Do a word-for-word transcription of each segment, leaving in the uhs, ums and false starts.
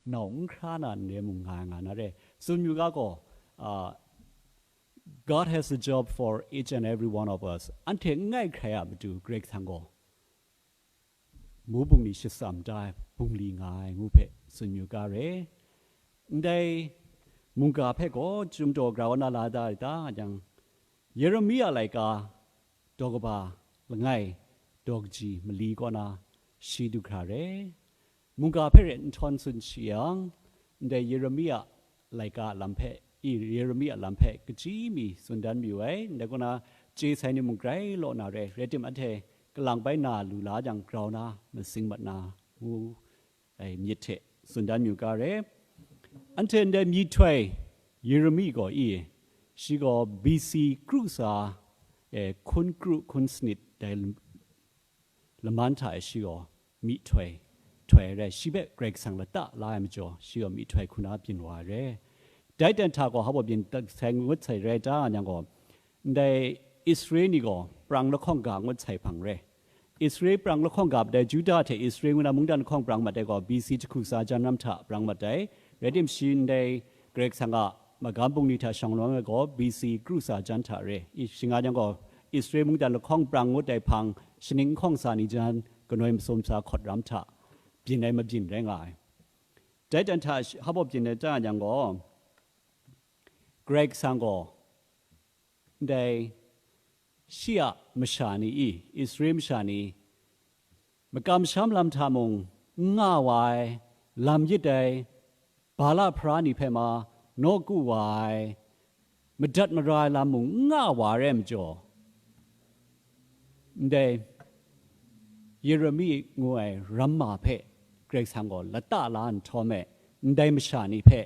nau n hkra na n re mung nga nga na re. Tsun yu ga gaw, uh, God has a job for each and every one of us. Anhte n ngai hkrai a matu Karai Kasang gaw mu bungli shatsam da ai bungli nga ai ngu hpe tsun yu ga re. Ndai mungga hpe gaw chyum daw grau na la da, da yang, Yeremia laika daw kaba langai daw kaji mali kaw na shi du hkra re. Mungga hpe re nhtawm tsun shi yang, ndai Yeremia laika a lam hpe, i Yeremia lam hpe kaji mi tsun dan mayu ai, ndai kaw na chye sai ni mung grai law na re, rai tim anhte kalang bai na lu la jang grau na, masing mat na ngu ai myit hte tsun dan mayu ga re. Anhte ndai myihtoi Yeremi gaw i, shi gaw B C kru tsa, e, hkun kru hkun sanit dai laman hta e shi gaw myihtoi htoi ai rai, shi hpe Karai Kasang lata la ai majaw, shi gaw myihtoi hku na byin wa ai re. Dai dan hta gaw hpa byin sai ngut sai rai ta nga yang gaw, ndai Israel ni gaw prang lahkawng ga ngut sai hpang re. Israel prang lahkawng ga mat ai, Juda hte Israel ngu na mungdan lahkawng prang mat ai gaw, B C jahku tsa jan ram hta prang mat ai. Rai tim shi ndai Karai Kasang a magam bungli hta shang lawm ai gaw, B C kru tsa jan hta re. I, shing nga yang gaw, Israel mungdan lahkawng prang ngut ai hpang, shaning n hkawng tsa ni jan, kanoi masum sa hkawt ram hta byin ai mabyin rai nga ai. Dai dan hta shi-, hpa byin ai ta yang gaw, Karai Kasang gaw, ndai shi a masha ni i, Israel masha ni, makam masham lam hta mung n nga wa ai, lam yit ai, Bala hpara ni hpe ma nawku wa ai, madat mara ai lam mung n nga wa ai rai majaw, ndai Yeremi ngu ai ramma hpe Karai Kasang gaw lata la nhtawm e, ndai masha ni hpe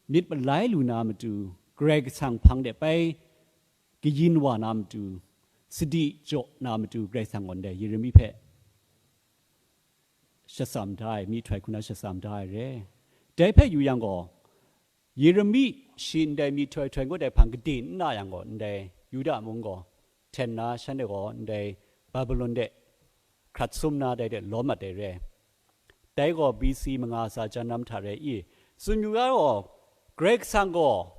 myit malai lu na matu, Karai Kasang hpang de bai kayin wa na matu, sadi jaw na matu, Karai Kasang gaw ndai Yeremi hpe shatsam da ai, myihtoi hku na shatsam da ai re. Dai hpe yu yang gaw, Yeremi shi ndai myihtoi htoi ngut ai hpang gade n na yang gaw, ndai Yuda mung gaw hten na, shanhte gaw ndai Babilon de hkrat sum na, dai de lawm mat ai re. Dai gaw B C manga tsa jan ram hta re i, tsun yu ga gaw, Karai Kasang gaw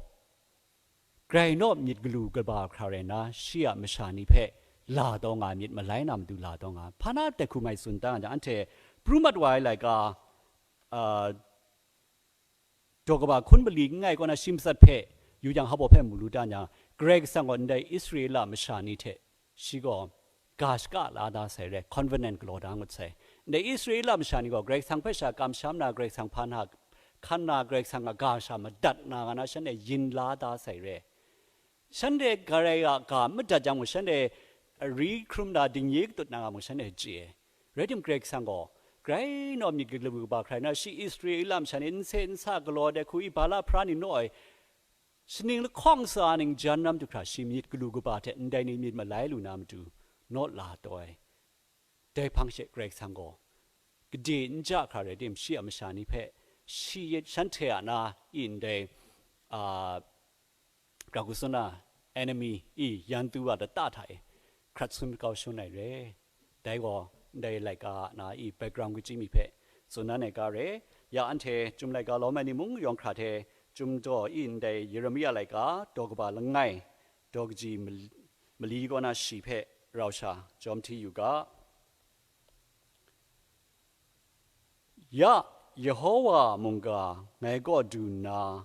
grai naw myit galu kaba hkra rai nna, shi a masha ni hpe la taw nga ai, myit malai na matu la taw nga ai. Hpa na dai hku mai tsun ta nga jang, anhte pru mat wa ai laika, a, daw kaba hkun mali n ngai kaw na shi matsat hpe yu jang, hpa baw hpe mu lu ta jang, Karai Kasang gaw ndai Israela masha ni hte shi gaw ga shaka la da sai re, covenant galaw da ngut sai. Ndai Israela masha ni gaw Karai Kasang hpe sha kamsham na, Karai Kasang hpa na hkan na, Karai Kasang a ga sha madat na nga na, shanhte yin la da sai re. Shanhte Karai a ga madat jang mung, shanhte ari hkrum na, dingye katut na nga mung, shanhte chye ai. Rai tim, Karai Kasang gaw grai naw myit galu kaba hkra rai nna, shi Israela masha ni nse nsa galaw ai hku, i Bala hpara ni naw ai, shaning lahkawng tsa ning jan ram du hkra, shi myit galu kaba hte ndai ni myit malai lu na matu naw la taw ai. Dai hpang she Karai Kasang gaw gade n ja hkra rai tim, shi a masha ni hpe shi, shanhte a na i ndai, a, Grau hku tsun na, enemy i yan tu wa lata hta e hkrat sum kau shangun ai re. Dai gaw ndai laika na i background kachyi mi hpe tsun dan ai ga re. Ya anhte chyum laika lawm ai ni mung yawng hkra hte, chyum daw i ndai Yeremia laika daw kaba langai, daw kaji mal-, mali kaw na shi hpe rau sha jawm hti yu ga. Ya, Yehowa mungga ngai kaw du nna,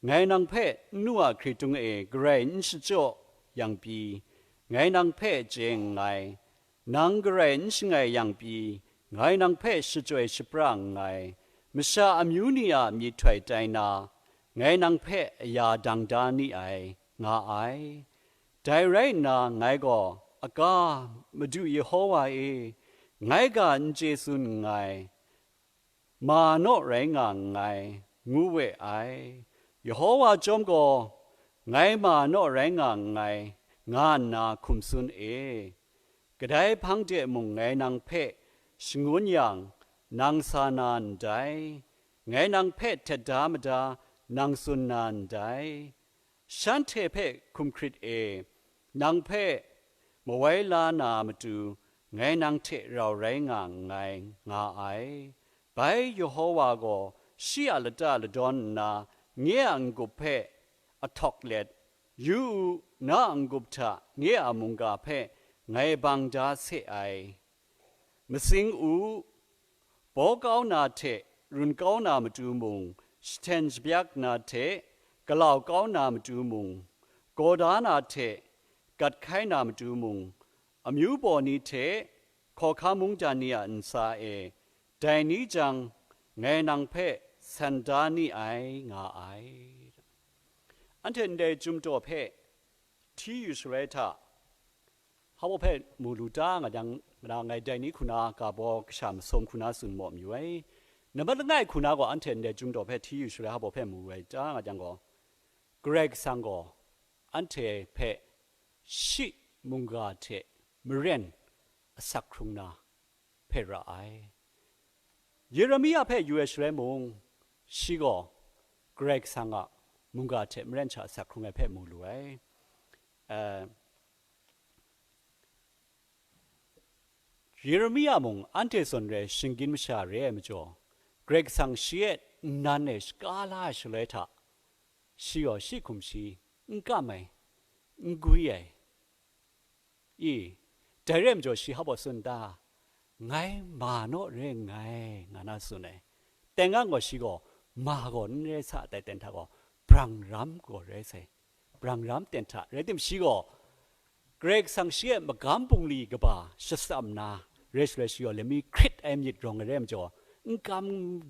ngai nang hpe nnu a hkritung e garai n shachyaw yang pyi, ngai nang hpe chye nngai, nang garai n shangai yang pyi, ngai nang hpe shachyoi shapra nngai, masha amyu ni a myihtoi tai na, ngai nang hpe aya dang da ni ai, nga ai. Dai rai nna, ngai gaw, "Aga, Madu Yehowa e, ngai ga n chye tsun nngai, ma naw rai nga nngai," ngu we ai. Yehowa chyawm gaw, "Ngai ma naw rai nga nngai," nga nna hkum tsun e. Kadai hpang de mung ngai nang hpe shangun yang, nang sa na ndai, ngai nang hpe htet da mada, nang tsun na ndai. Shanhte hpe hkum hkrit e, nang hpe mawai la na matu, ngai nang hte rau rai nga nngai, nga ai. Bai Yehowa gaw shi a lata ladawn nna, nye a n-gup hpe ahtawk let, "Yu u, na a n-gup hta nye a mungga hpe ngai bang da se ai. Matsing u, baw kau na hte run kau na matu mung, shahten shabyak na hte galau kau na matu mung, gaw da na hte gat hkai na matu mung, amyu baw ni hte hkawhkam mungdan ni a ntsa e, dai ni jang, ngai nang hpe san da ni ai," nga ai. Anhte ndai chyum daw hpe hti yu shaloi hta, hpa baw hpe mu lu ta nga jang, ngai dai ni hku na ga baw kasha masum hku na tsun maw mayu ai. Nambat langai hku na gaw, anhte ndai chyum daw hpe hti yu shaloi hpa baw hpe mu ai ta nga jang gaw, Karai Kasang gaw anhte hpe shi mungga hte maren asak hkrung na hpe ra ai. Yeremia hpe yu ai shaloi mung, shi gaw Karai Kasang a mungga hte maren sha asak hkrung ai hpe mu lu ai. Eh, Yeremia mung anhte zawn rai shinggyim masha re ai majaw, Karai Kasang shi e nnan e shaka la ai shaloi hta, shi gaw shi hkum shi n kam ai, n gwi ai. I, dai rai majaw shi hpa baw tsun ta, "Ngai ma naw re nngai," nga na tsun ai. Teng ang gaw shi gaw, ma gaw n rai sa, dai ten hta gaw, brang ram gaw rai sai. Brang ram ten hta, rai tim shi gaw, Karai Kasang shi e magam bungli kaba shatsam na, rai shaloi shi gaw, lami hkrit ai myit rawng ai rai majaw, n kam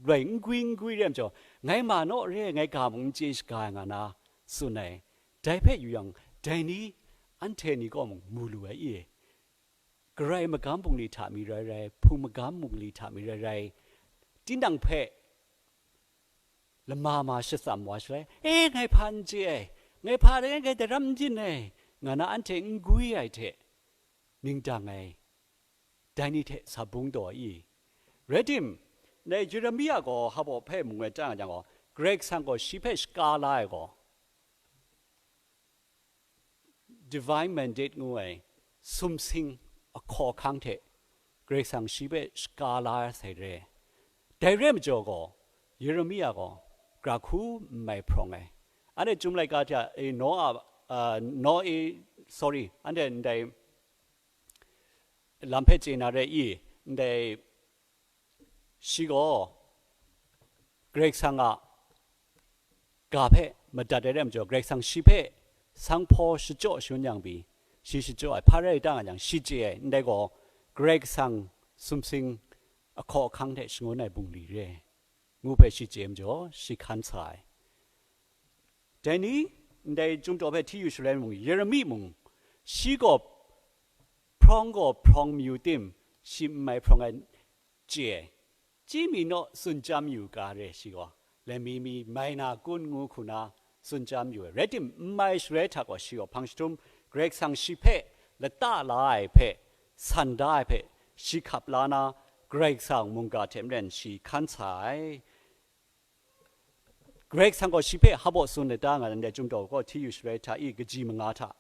loi, n gwi, n gwi rai majaw, "Ngai ma naw re, ngai ga mung n chye shaga ai," nga na tsun ai. Dai hpe yu yang, dai ni, anhte ni kaw mung mu lu ai i? Karai magam bungli hta mi rai rai, hpung magam bungli hta mi rai rai, tinang hpe lama ma shatsam wa shaloi, "E, ngai hpa n chye ai, ngai hpa de ngai daram n byin ai," nga na anhte n gwi ai hte, ning dang ai, dai ni hte sa bung taw i? Rai tim, dai Yeremia gaw hpa baw hpe mu ai ta nga jang gaw, Karai Kasang gaw shi hpe shaka la ai gaw, divine mandate ngu ai sumsing ahkaw ahkang hte Karai Kasang shi hpe shaka la sai re. Dai re majaw gaw, Yeremia gaw gra hku n mai hprawng ai. Anhte Chyum laika hte a, e, Noa, a, Noa, sorry, anhte ndai lam hpe chye na re i, ndai shi gaw Karai Kasang a ga hpe madat ai rai majaw, Karai Kasang shi hpe sanghpaw shachyaw shangun yang pyi, shi shachyaw ai hpa rai ta nga jang, shi chye ai, ndai gaw Karai Kasang sumsing ahkaw ahkang hte shangun ai bungli re ai, ngu hpe shi chye majaw, shi hkan sa ai. Dai ni, ndai Chyum daw hpe hti yu shaloi mung, Yeremi mung, shi gaw hprawng gaw hprawng mayu tim, shi n mai hprawng ai chye ai. Chyi mi naw tsun chyam yu ga re shi gaw, lami mi mai na kun ngu hku na tsun chyam yu ai. Rai tim, n mai shaloi hta gaw shi gaw hpang jahtum Karai Kasang shi hpe lata la ai hpe, san da ai hpe, shi hkap la na, Karai Kasang mungga hte maren shi hkan sa ai. Karai Kasang gaw shi hpe hpa baw tsun ai ta nga ndai Chyum daw gaw hti yu shaloi hta i kaji manga hta,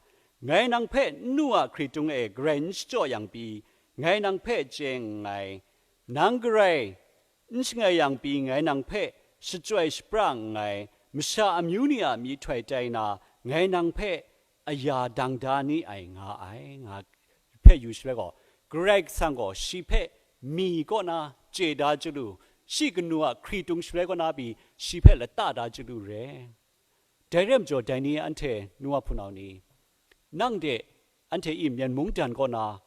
"Ngai nang hpe n nu a hkritung e garai n shachyaw yang pyi, ngai nang hpe chye nngai, nang garai n shangai yang pyi, ngai nang hpe shachyoi shapra nngai, masha amyu ni a myihtoi tai na, ngai nang hpe aya dang da ni ai," nga ai, nga hpe yu shaloi gaw, Karai Kasang gaw shi hpe mi kaw na chye da chyalu, shi kanu a hkritung shaloi kaw na pyi shi hpe lata da chyalu re. Dai re majaw, dai ni anhte nu a hpunau ni, nang de anhte i Myen mungdan kaw na,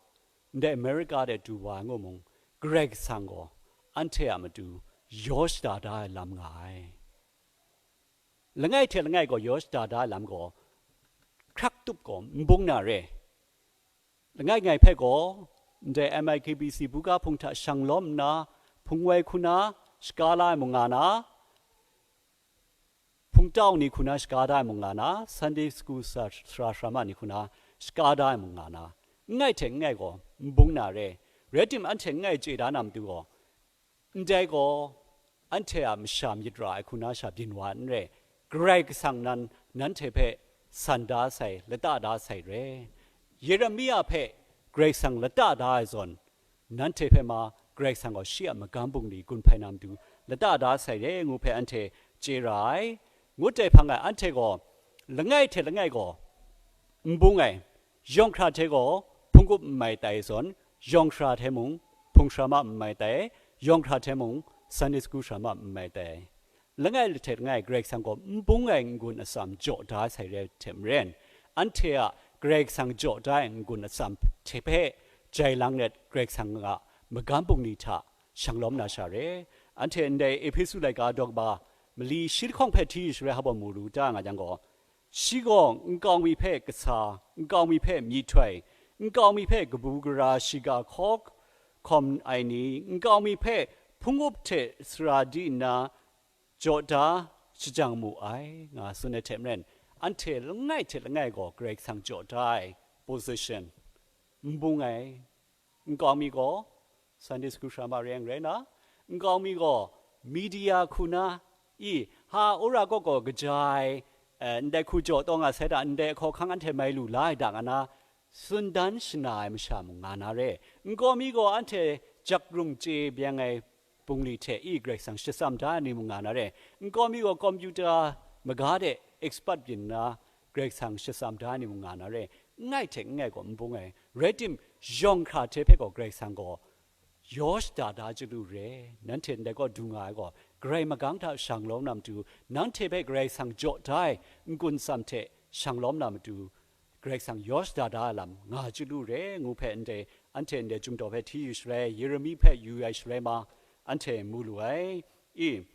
ndai America de du wa ai ngu mung, Karai Kasang gaw anhte a matu yaw shada da ai lam nga ai. Langai hte langai gaw yaw shada da ai lam gaw, hkrak tup gaw n bung na re. Langai ngai hpe gaw, ndai M I K B C buga hpung hta shang lawm nna, hpung woi hku na shaka la ai mung nga na, hpung tau ni hku na shaka da ai mung nga na, Sunday school sa-, sara sarama ni hku na shaka da ai mung nga na, langai hte langai gaw n bung na re. Rai tim, anhte langai chye da na matu gaw, ndai gaw, anhte a masha myit ra ai hku na sha byin wa n re, Karai Kasang nan nanhte hpe san da sai, lata da sai re. Yeremia hpe Karai Kasang lata da ai zawn, nanhte hpe ma Karai Kasang gaw shi a magam bungli gun hpai na matu lata da sai re ngu hpe anhte chye ra ai. Ngut dai hpang e anhte gaw langai hte langai gaw n bung ai, yawng hkra hte gaw hpung up n mai tai zawn, yawng hkra hte mung hpung hkra ma n mai tai, yawng hkra hte mung Sunday school hkra ma n mai tai. Langai hte langai Karai Kasang gaw n bung ai n-gun atsam jaw da sai re ai hte maren, anhte a Karai Kasang jaw da ai n-gun atsam hte hpe jai lang let, Karai Kasang a magam bungli hta shang lawm na sha re. Anhte ndai Ehpesu laika daw kaba mali shi lahkawng hpe hti yu shaloi hpa mu lu ta nga jang gaw, shi gaw nkau mi hpe kasa, nkau mi hpe myihtoi, nkau mi hpe kabu gara shiga hkaw hkawm ai ni, nkau mi hpe hpung up hte sara di nna jaw da shajang mu ai, nga tsun ai hte maren, anhte langai hte langai gaw Karai Kasang jaw da ai position n bung ai. Nkau mi gaw Sunday school hkra ma re yang rai na, nkau mi gaw media hku na, i, ha, wora kaw gaw kaja ai, eh, ndai hku jaw taw nga sai da, ndai hkawhkang anhte mai lu la ai da, nga na tsun dan shana ai masha mung nga na re. Nkau mi gaw anhte jak rung chye byeng ai bungli hte i Karai Kasang shatsam da ai ni mung nga na re. Nkau mi gaw computer maga de expert byin nna Karai Kasang shatsam da ai ni mung nga na re. Langai hte langai gaw n bung ai. Rai tim, yawng hkra hte hpe gaw Karai Kasang gaw yaw shada da chyalu re. Nanhte ndai gaw du nga ai gaw, Karai magam hta shang lawm na matu, nanhte hpe Karai Kasang jaw da ai n-gun tsam hte shang lawm na matu, Karai Kasang yaw shada da ai lam nga chyalu re ngu hpe ndai, anhte ndai Chyum daw hpe hti yu shaloi, Yeremi hpe yu ai shaloi ma, anhte mu lu ai. I,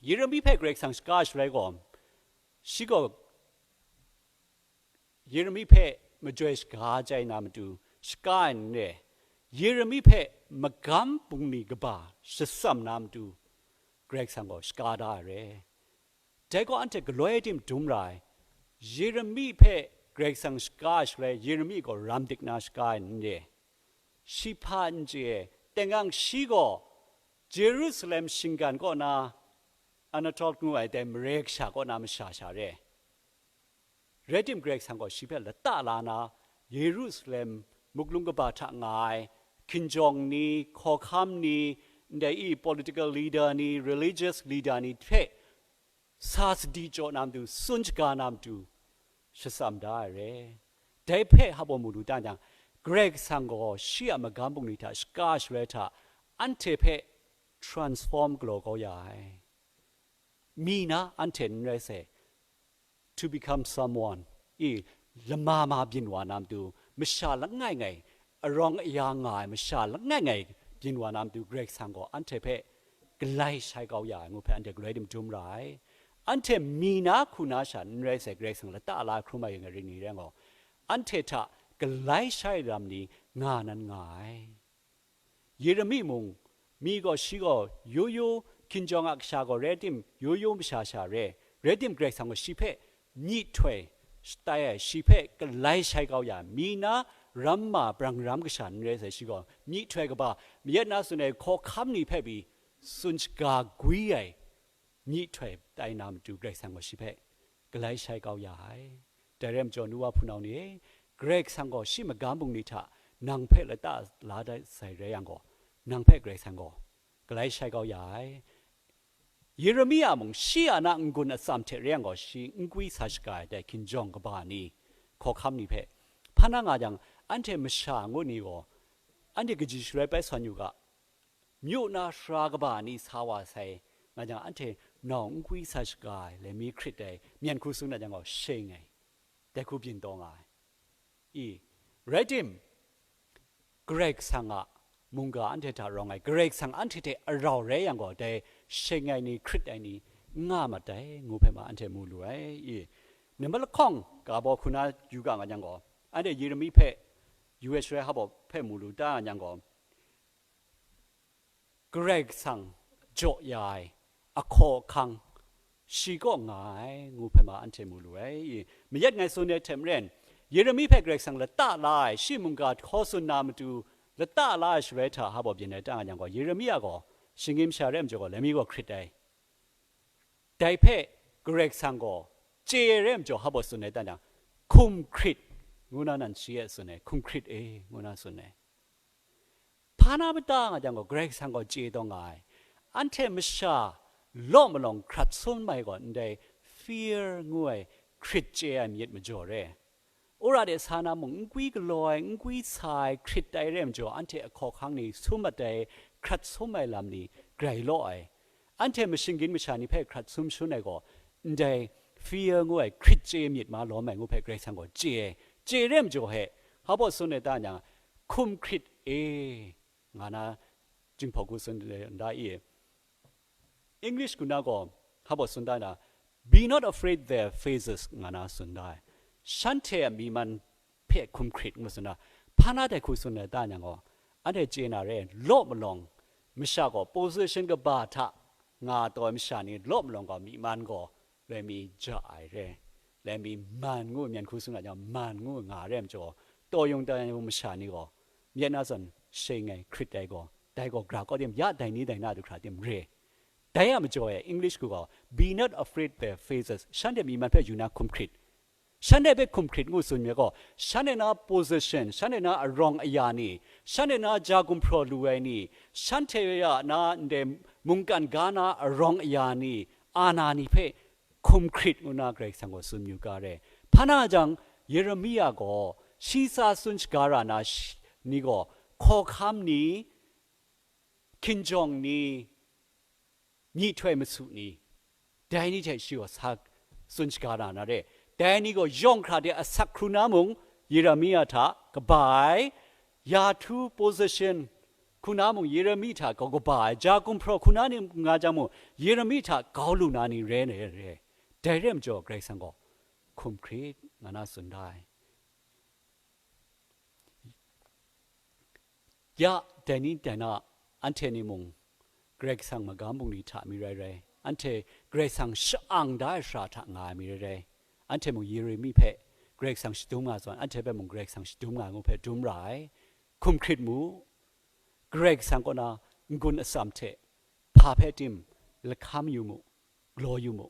Yeremi hpe Karai Kasang shaka ai shaloi gaw, shi gaw Yeremi hpe majoi shaga jai na matu, shaka ai n re, Yeremi hpe magam bungli kaba shatsam na matu, Karai Kasang gaw shaka da ai re. Dai gaw anhte galoi tim dum ra ai. Yeremi hpe Karai Kasang shaka ai shaloi, Yeremi gaw ram dik na shaka ai n re. Shi hpa n chye ai, teng ang shi gaw Jerusalem shinggan kaw na Anatot ngu ai dai mare kasha kaw na masha sha re. Rai tim, Karai Kasang gaw shi hpe lata la na, Yerusalem muklung kaba hta nga ai hkinjawng ni, hkawhkam ni, ndai i political leader ni, religious leader ni hpe sa sadi jaw na matu, tsun shaga na matu, shatsam da ai re. Dai hpe hpa mu lu ta jang, Karai Kasang gaw shi a magam bungli hta shaka shaloi hta anhte hpe transform galaw kau ya ai. Mi na anhte n rai sai, to become someone, i, lama ma byin wa na matu, masha langai ngai, arawng aya nga ai masha langai ngai byin wa na matu, Karai Kasang gaw anhte hpe galai shai kau ya ai ngu hpe anhte galoi tim dum ra ai. Anhte mi na hku na sha n rai sai, Karai Kasang lata la hkrum ai ring ai ring ni rai gaw, anhte hta galai shai lam ni nga nan nga ai. Yeremi mung, mi gaw shi gaw yu yu hkinjawng a kasha gaw rai tim, yu yu masha sha re, rai tim, Karai Kasang gaw shi hpe myihtoi shatai ai, shi hpe galai shai kau ya ai, mi na ram ma brang ram kasha n rai sai, shi gaw myihtoi kaba, mayat na tsun ai hkawhkam ni hpe pyi tsun shaga gwi ai myihtoi tai na matu, Karai Kasang gaw shi hpe galai shai kau ya ai. Dai rai majaw, nu wa hpunau ni e, Karai Kasang gaw shi magam bungli hta nang hpe lata la da sai rai yang gaw, nang hpe Karai Kasang gaw galai shai kau ya ai. Yeremia mung shi a na n-gun atsam hte re yang gaw, shi n gwi sa shaga ai dai hkinjawng kaba ni, hkawhkam ni hpe hpa na nga jang, anhte masha ngu ni gaw, anhte kaji shaloi bai sawn yu ga, myu na sara kaba ni sa wa sai, nga jang, anhte nau n gwi sa shaga ai, laimi hkrit ai, myen hku tsun na jang gaw, shing ai, dai hku byin taw nga ai. I, rai tim, Karai Kasang a mungga anhte hta rawng ai, Karai Kasang anhte hte arau rai yang gaw, dai shing ai ni, hkrit ai ni, n nga mat dai, ngu hpe ma anhte mu lu ai. I, nambat lahkawng ga baw hku na yu ga nga jang gaw, anhte Yeremi hpe yu ai shaloi hpa baw hpe mu lu ta nga jang gaw, Karai Kasang jaw ya ai ahkaw ahkang shi kaw nga ai, ngu hpe ma anhte mu lu ai. Mayat ngai tsun ai hte maren, Yeremi hpe Karai Kasang lata la ai, shi mungga hkaw tsun na matu lata la ai shaloi hta hpa baw byin ai ta nga yang gaw, Yeremia gaw shinggyim sha rai majaw gaw, laimi gaw hkrit ai. Dai hpe Karai Kasang gaw chye ai rai majaw, hpa baw tsun ai ta jang, hkum hkrit, ngu na nan shi e tsun ai, hkum hkrit e, ngu na tsun ai. Hpa na mata nga jang gaw, Karai Kasang gaw chye taw nga ai. Anhte masha law malawng hkrat sum ai gaw, ndai fear ngu ai hkrit chye ai myit majaw re. Wora de sa na mung, n kwi galaw ai, n kwi sa ai hkrit tai re majaw, anhte ahkawhkang ni sum mat ai, hkrat sum ai lam ni grai law ai. Anhte mashinggan masha ni hpe hkrat sum shun ai gaw, ndai fear ngu ai hkrit chye myit ma lawm ai ngu hpe Karai Kasang gaw chye ai. Chye re majaw he, hpa baw tsun ai ta nyang, hkum hkrit e, nga na, Jinghpaw Hku tsun ai nta i, English kaw na gaw, hpa baw tsun da na, "Be not afraid their faces," nga na tsun da ai. Shanhte a myi man hpe hkum hkrit ngu tsun da, hpa na dai hku tsun ai ta nyang gaw, anhte chye na re, law malawng masha gaw position kaba hta nga taw ai masha ni law malawng gaw myi man gaw loi mi ja ai re. Loi mi man ngu myen hku tsun ai jang, man ngu nga re ai majaw, taw yung tai yung masha ni gaw, myit na zawn shing ai hkrit ai gaw, dai gaw gra kaw tim, ya dai ni dai na du hkra tim re. Dai a majaw e, English kaw gaw, "Be not afraid their faces," shanhte myi man hpe yu na hkum hkrit. Shanhte hpe hkum hkrit ngu tsun myit gaw, shanhte na position, shanhte na arawng aya ni, shanhte na ja gumhpraw lu ai ni, shanhte a na ndai mungkan ga na arawng aya ni, ana ni hpe hkum hkrit ngu na Karai Kasang gaw tsun yu ga re. Hpa na jang, Yeremia gaw shi tsa tsun shaga ra na shi, ni gaw, hkawhkam ni, hkinjawng ni, myihtoi masu ni, dai ni hte shi gaw sa tsun shaga na na re. Dai ni gaw yawng hkra de asak hkru na mung, Yeremia hta kaba ai, ya htu position hku na mung, Yeremi hta gau kaba ai, ja gumhpraw hku na ni nga jang mung, Yeremi hta gau lu na ni re, re, re. Dai re majaw, Karai Kasang gaw hkum hkrit nga na tsun da ai. Ya, dai ni dai na, anhte ni mung Karai Kasang magam bungli hta mi rai rai, anhte Karai Kasang sha-ang da ai sara hta nga ai mi rai rai, anhte mung Yeremi hpe Karai Kasang shadum nga zawn, anhte hpe mung Karai Kasang shadum nga ai ngu hpe dum ra ai. Hkum hkrit mu, Karai Kasang kaw na n-gun atsam hte hpa hpe tim lahkam yu mu, galaw yu mu.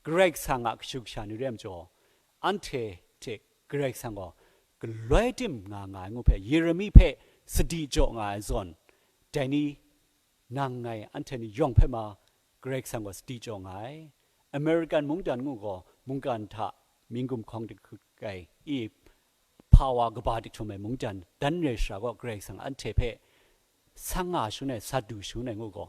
Karai Kasang a kashu kasha ni re ai majaw, anhte hte Karai Kasang gaw galoi tim nga nga ai ngu hpe, Yeremi hpe sadi jaw nga ai zawn, dai ni nang ngai anhte ni yawng hpe ma Karai Kasang gaw sadi jaw nga ai. American mungdan ngu gaw, mungkan hta myin gumhkawng dahkut ai i, hpawa kaba dahtum ai mungdan dan re shara gaw, Karai Kasang anhte hpe sang nga shangun ai, sat du shangun ai ngu gaw,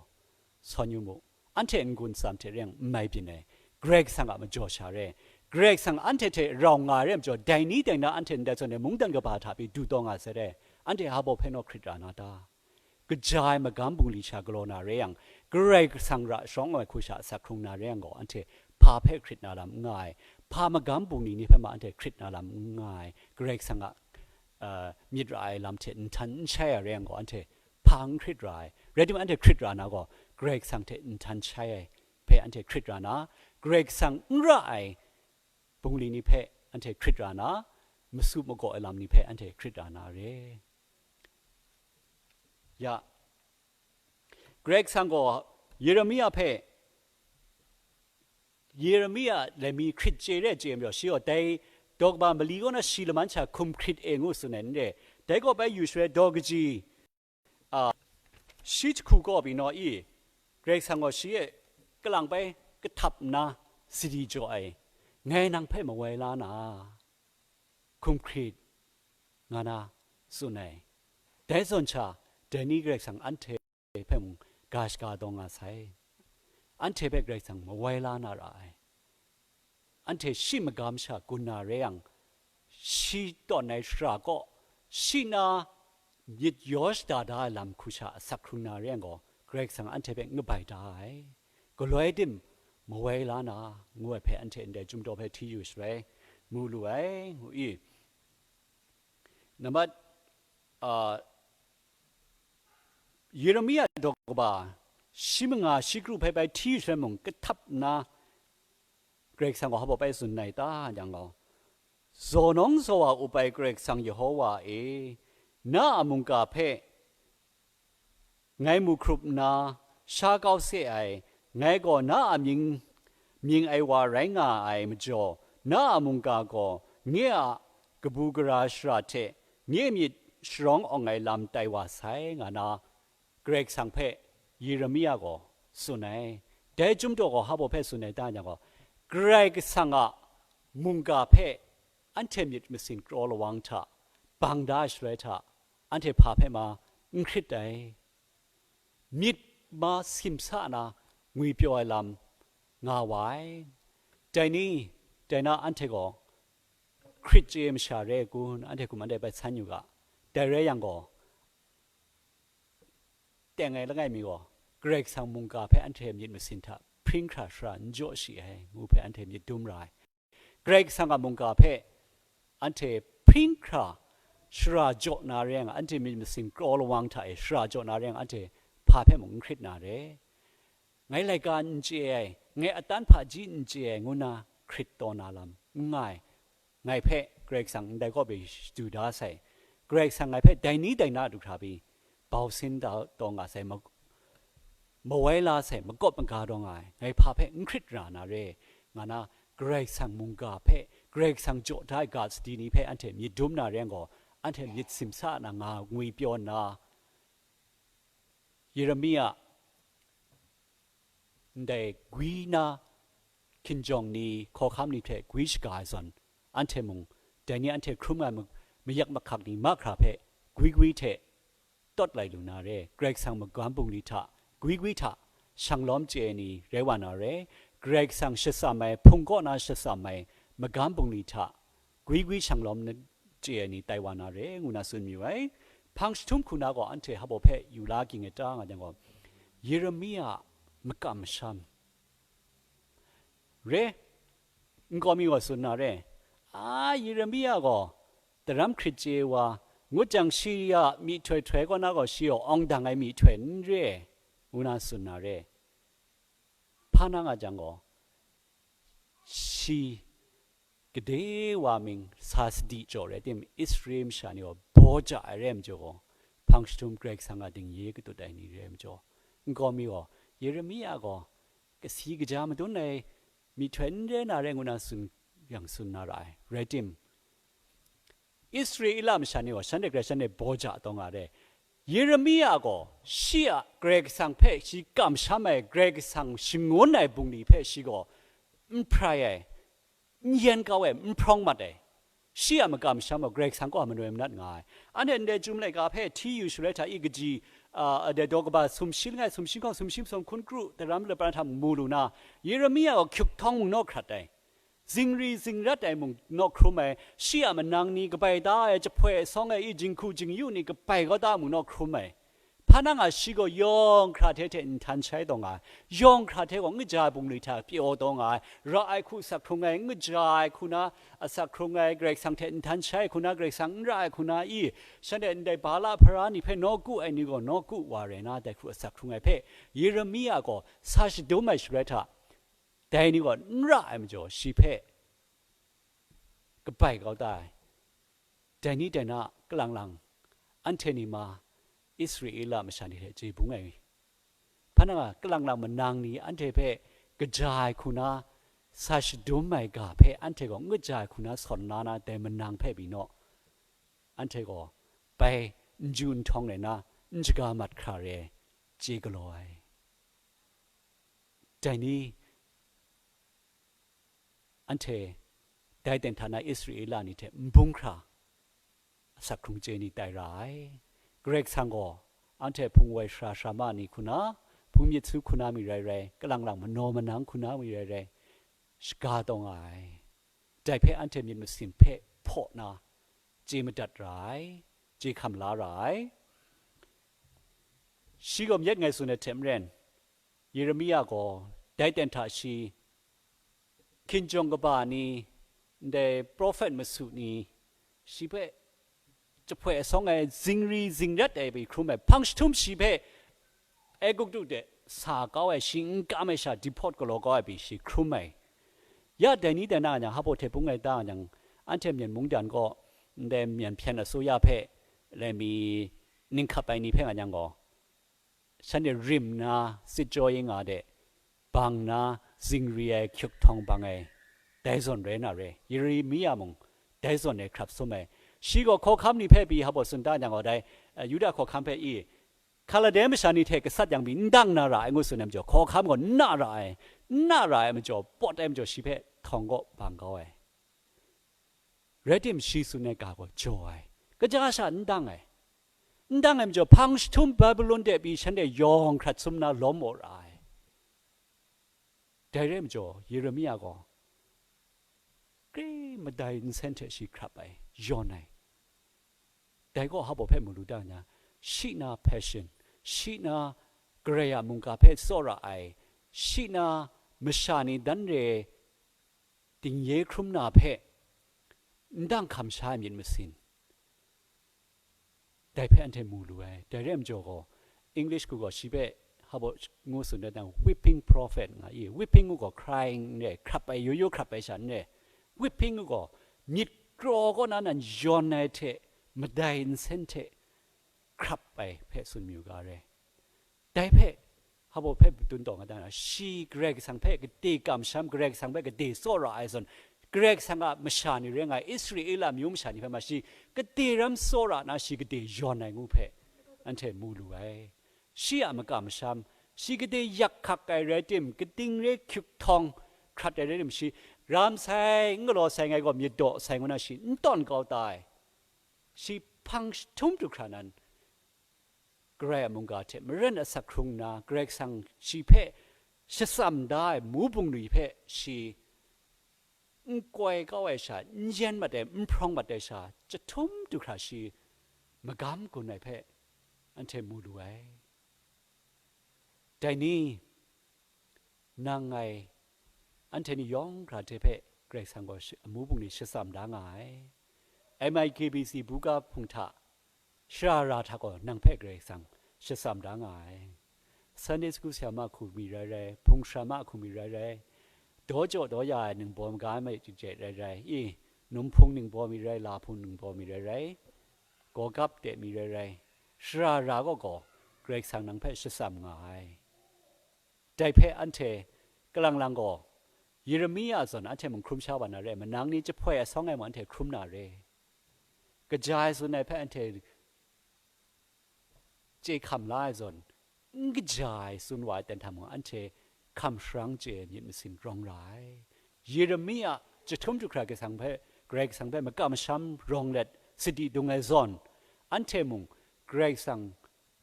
sawn yu mu. Anhte n-gun tsam hte reng n mai byin ai, Karai Kasang a majaw sha re. Karai Kasang anhte hte rau nga ai re ai majaw, dai ni dai na anhte ndai zawn e mungdan kaba hta pyi du taw nga sai re. Anhte hpa baw hpe naw hkrit ra na ta? Kaja ai magam bungli sha galaw na re yang, Karai Kasang ra shawng ai hku sha asak hkrung na re yang gaw, anhte hpa hpe hkrit na lam n nga ai, hpa magam bungli ni hpe ma anhte hkrit na lam n nga ai, Karai Kasang a, uh, myit ra ai lam hte nhtan n shai ai re yang gaw, anhte hpa n hkrit ra ai. Rai timung, anhte hkrit ra na gaw, Karai Kasang hte nhtan shai ai hpe anhte hkrit ra na, Karai Kasang n ra ai bungli ni hpe anhte hkrit ra na, masu magaw ai lam ni hpe anhte hkrit ra na re. Ya, Karai Kasang gaw Yeremia hpe, Yeremia laimi hkrit chye re chye majaw, shi gaw dai daw kaba mali kaw na shi laman sha hkum hkrit e ngu tsun ai n re. Dai gaw bai yu shaloi daw kaji, a, shi jahku kaw pyi naw i, Karai Kasang gaw shi e kalang bai kahtap nna sadi jaw ai, ngai nang hpe mawai la na, hkum hkrit, nga na tsun ai. Dai zawn sha, dai ni Karai Kasang anhte hpe mung ga shaga taw nga sai. Anhte hpe Karai Kasang mawai la na ra ai. Anhte shi magam sha gun na re yang, shi tawn ai shara kaw, shi na myit yaw shada da ai lam hku sha asak hkrung na re yang gaw, Karai Kasang anhte hpe n kabai da ai. Galoi tim mawai la na, ngu ai hpe anhte ndai chyum daw hpe hti yu shaloi, mu lu ai, ngu i. Nambat, a, Yeremia daw kaba, shi manga shi kru hpe bai hti shaloi mung, kahtap nna, Karai Kasang gaw hpa baw bai tsun ai ta, yang gaw, zaw nawng zaw wa up ai Karai Kasang Yehova e, na a mungga hpe ngai mu hkrup nna, sha kau se ai, ngai gaw na a mying, mying ai wa rai nga ai majaw, na a mungga gaw nye a kabu gara shara hte nye myit sharawng awng ai lam tai wa sai, nga na Karai Kasang hpe Yeremia gaw tsun ai. Dai chyum daw gaw hpa baw hpe tsun ai ta yang gaw, Karai Kasang a mungga hpe anhte myit masin kraw lawang hta bang da ai shaloi hta, anhte hpa hpe ma n hkrit ai. Myit ma simsa na ngwipyaw ai lam nga wa ai. Dai ni, dai na anhte gaw hkrit chye masha re ai kun, anhte hkum anhte bai san yu ga. Dai rai yang gaw, teng ai langai mi gaw, Karai Kasang mungga hpe anhte myit masin hta hpring hkra shara n jaw shi ai, ngu hpe anhte myit dum ra ai. Karai Kasang a mungga hpe anhte hpring hkra shara jaw na re yang, anhte myit masin kraw lawang hta e shara jaw na re yang, anhte hpa hpe mung n hkrit na re. Ngai laika n chye ai, ngai atan hpaji n chye ai, ngu na hkrit taw na lam n nga ai. Ngai hpe Karai Kasang ndai kaw pyi shadu da sai. Karai Kasang ngai hpe dai ni dai na du hkra pyi bau sin da taw nga sai, ma-, mawai la sai, makawp maga taw nga ai, ngai hpa hpe n hkrit ra na re, nga na Karai Kasang mungga hpe, Karai Kasang jaw da ai ga sadi ni hpe anhte myit dum na re yang gaw, anhte myit simsa na nga ngwipyaw nna, Yeremia ndai gwi na hkinjawng ni, hkawhkam ni hte gwi shaga ai zawn, anhte mung dai ni anhte hkrum ai ma-, mayak mahkak ni mahkra hpe gwi gwi hte tawt lai lu na re. Karai Kasang magam bungli hta, gwi gwi hta shanglawm chye ai ni rai wa na re. Karai Kasang shatsam ai, hpung kaw na shatsam ai magam bungli hta gwi gwi shanglawm na chye ai ni tai wa na re, ngu na tsun mayu ai. Hpang jahtum hku na gaw anhte hpa baw hpe yu la ging ai ta, nga jang gaw, Yeremia makam masham re, nkau mi gaw tsun na re, a, Yeremia gaw daram hkrit chye wa, ngut jang shi a myihtoi htoi kaw na gaw shi gaw awng dang ai myihtoi n re, ngu na tsun na re. Hpa na nga jang gaw, shi gade wa mying sa sadi jaw rai tim, Israel masha ni gaw baw ja ai rai majaw gaw, hpang jahtum Karai Kasang a dingye katut ai ni rai majaw, nkau mi gaw, Yeremia gaw kasi kaja madun ai myihtoi n re na rai ngu na tsun yang tsun na ra ai. Rai tim, Israela masha ni gaw shanhte Karai shanhte baw ja taw nga re. Yeremia gaw shi a Karai Kasang hpe shi kamsham ai, Karai Kasang shangun ai bungli hpe shi gaw n hprai ai, n yen kau ai, n hprawng mat ai. Shi a makam masham gaw Karai Kasang kaw manoi manat nga ai. Anhte ndai Chyum laika hpe hti yu shaloi hta i kaji, a, a, dai daw kaba sumshi langai, sumshi hkawng, sumshi masum hkun kru, daram lapran hta mu lu na, Yeremia gaw hkyuk htawng mung naw hkrat ai. Zingri zingrat ai mung naw hkrum ai, shi a manang ni kabai da ai, jahpoi asawng ai i jinghku jingyu ni kabai kau da mung naw hkrum ai. Hpa na nga shi gaw yawng hkra hte hte nhtan shai taw nga ai, yawng hkra hte gaw n kaja ai bungli hta pyaw taw nga ai, ra ai hku asak hkrung ai, n kaja ai hku na asak hkrung ai, Karai Kasang hte nhtan shai ai hku na, Karai Kasang n ra ai hku na i, shanhte ndai Bala hpara ni hpe nawku ai ni gaw nawku wa rai na, dai hku asak hkrung ai hpe Yeremia gaw sa shadum ai shaloi hta, dai ni gaw n ra ai majaw, shi hpe kabai kau ta ai. Dai ni dai na, kalang lang anhte ni ma, Israela masha ni hte chye bung ai. Hpa na nga, kalang lang manang ni anhte hpe kaja ai hku na, sa shadum ai ga hpe anhte gaw n kaja ai hku na sawn la na, dai manang hpe pyi naw. Anhte gaw bai n ju n htawng rai na, n shaga mat hkra re ai, chye galaw ai. Dai ni, anhte dai ten hta na Israela ni hte n bung hkra, asak hkrung chye ni tai ra ai. Karai Kasang gaw anhte hpung woi sara sara ma ni hku na, hpung myit su hku na mi rai rai, kalang lang manaw manang hku na mi rai rai, shaga taw nga ai. Dai hpe anhte myit masin hpe hpaw na, chye madat ra ai, chye hkam la ra ai. Shi gaw myit ngai tsun ai hte maren, Yeremia gaw dai ten hta shi hkinjawng kaba ni, ndai prophet masu ni, shi hpe jahpoi asawng ai, zingri zingrat ai pyi hkrum ai, hpang jahtum shi hpe Aiguptu de sa kau ai, shi n kam ai sha dihpawt galaw kau ai pyi shi hkrum ai. Ya dai ni dai na nga yang, hpa hte bung ai ta nga yang, anhte Myen mungdan gaw ndai Myen hpyen asuya hpe, lai mi, ninghkap ai ni hpe nga yang gaw, shanhte rim na, sit jaw yi nga de, bang na, zingri ai, hkyuk htawng bang ai, dai zawn rai na re. Yeremia mung dai zawn e hkrap sum ai. Shi gaw hkawhkam ni hpe pyi hpa tsun da yang gaw dai, eh, Yuda hkawhkam hpe i, Hkalade masha ni hte gasat yang pyi n dang na ra ai ngu tsun ai majaw, hkawhkam gaw n na ra ai, n na ra ai majaw, pawt ai majaw shi hpe htawng kaw bang kau ai. Rai tim, shi tsun ai ga gaw jaw ai, kaja sha n dang ai. N dang ai majaw, hpang jahtum Babilon de pyi shanhte yawng hkrat sum na lawm maw ra ai. Dai rai majaw, Yeremia gaw grai madai nsen hte shi hkrap ai, yawn ai. Dai gaw hpa hpe mu lu da na, shi na passion, shi na Karai a mungga hpe tsawra ai, shi na masha ni dan re dingye hkrum na hpe n dang hkam sha ai myit masin, dai hpe anhte mu lu ai. Dai rai majaw gaw, English hku gaw shi hpe hpa ngu tsun dat na, weeping prophet nga i, weeping ngu gaw crying n re, hkrap ai, yu yu hkrap ai sha n re, weeping ngu gaw myit kraw kaw na nan yawn ai hte madai nsen hte hkrap ai hpe tsun mayu ga re. Dai hpe, hpa hpe dun taw nga da na, shi Karai Kasang hpe gade kamsham, Karai Kasang hpe gade tsawra ai zawn, Karai Kasang a masha ni rai nga ai, Israela amyu masha ni hpe ma shi gade ram tsawra na, shi gade yawn ai ngu hpe anhte mu lu ai. Shi a makam masham, shi gade yak hkak ai rai tim, kating re hkyuk htawng hkrat ai rai tim, shi ram sai, n galaw sai ngai gaw myit daw sai ngu na shi n tawn kau ta ai. Shi hpang jahtum du hkra nan, Karai a mungga hte maren asak hkrung nna, Karai Kasang shi hpe shatsam da ai mu bungli hpe shi n koi kau ai sha, n yen mat ai, n hprawng mat ai sha, jahtum du hkra shi magam gun ai hpe anhte mu lu ai. Dai ni, nang ngai, anhte ni yawng hkra hte hpe Karai Kasang gaw shi-, amu bungli shatsam da nga ai. M I K B C buga hpung hta, shara ra hta gaw nang hpe Karai Kasang shatsam da nga ai. Sunday school sayama hku mi rai rai, hpung sharama hku mi rai rai, daw jaw daw ya ai ningbaw maga mi chye rai rai, i, num hpung ningbaw mi rai, la hpung ningbaw mi rai rai, gawgap de mi rai rai, shara ra gaw gaw Karai Kasang nang hpe shatsam nga ai. Dai hpe anhte kalang lang gaw, Yeremia zawn anhte mung hkrum sha wa na re, manang ni jahpoi asawng ai mung anhte hkrum na re. Kaja ai tsun ai hpe anhte chye hkam la ai zawn, n kaja ai tsun wa ai ten hta mung, anhte hkam sharang chye ai myit masin rawng ra ai. Yeremia jahtum du hkra Karai Kasang hpe, Karai Kasang hpe makam masham rawng let sadi dung ai zawn, anhte mung Karai Kasang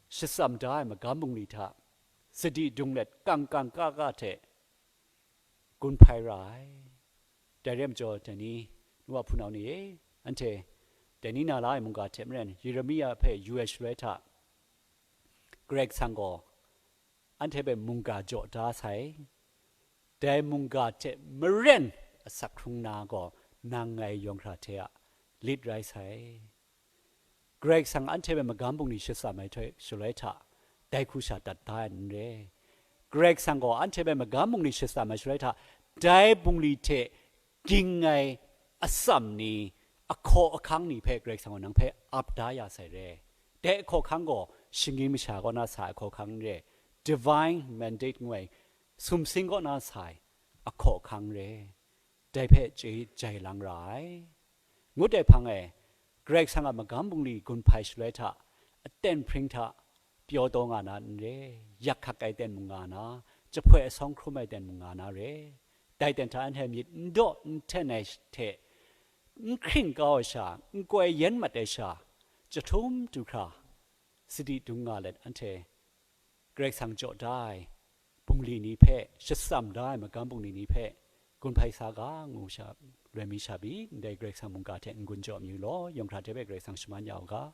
shatsam da ai magam bungli hta sadi dung let kang kang ka ka hte gun hpai ra ai. Dai rai majaw, dai ni, nu wa hpunau ni e, anhte dai ni na la ai mungga hte maren, Yeremia hpe yu ai shaloi hta, Karai Kasang gaw anhte hpe mungga jaw da sai. Dai mungga hte maren asak hkrung na gaw, nang ngai yawng hkra hte a lit rai sai. Karai Kasang anhte hpe magam bungli shatsam ai htoi shaloi hta, dai hku sha dat da ai n re. Karai Kasang gaw anhte hpe magam bungli shatsam ai shaloi hta, dai bungli hte ging ai atsam ni, ahkaw ahkang ni hpe Karai Kasang gaw nang hpe ap da ya sai re. Dai ahkaw ahkang gaw shinggyim masha kaw na sa ai ahkaw ahkang n re, divine mandate ngu ai sumsing kaw na sa ai ahkaw ahkang re. Dai hpe chye jai lang ra ai. Ngut ai hpang e, Karai Kasang a magam bungli gun hpai shaloi hta, aten hpring hta pyaw taw nga na n re, yak hkak ai ten mung nga na, jahpoi asawng hkrum ai ten mung nga na re. Dai ten hta anhte myit n daw n hten ai hte, n hkring kau ai sha, n koi yen mat ai sha, jahtum du hkra sadi dung nga let, anhte Karai Kasang jaw da ai bungli ni hpe, shatsam da ai magam bungli ni hpe, gun hpai sa ga, ngu sha, loi mi sha pyi, ndai Karai Kasang mungga hte n-gun jaw mi u law, yawng hkra hte hpe Karai Kasang shaman ya u ga.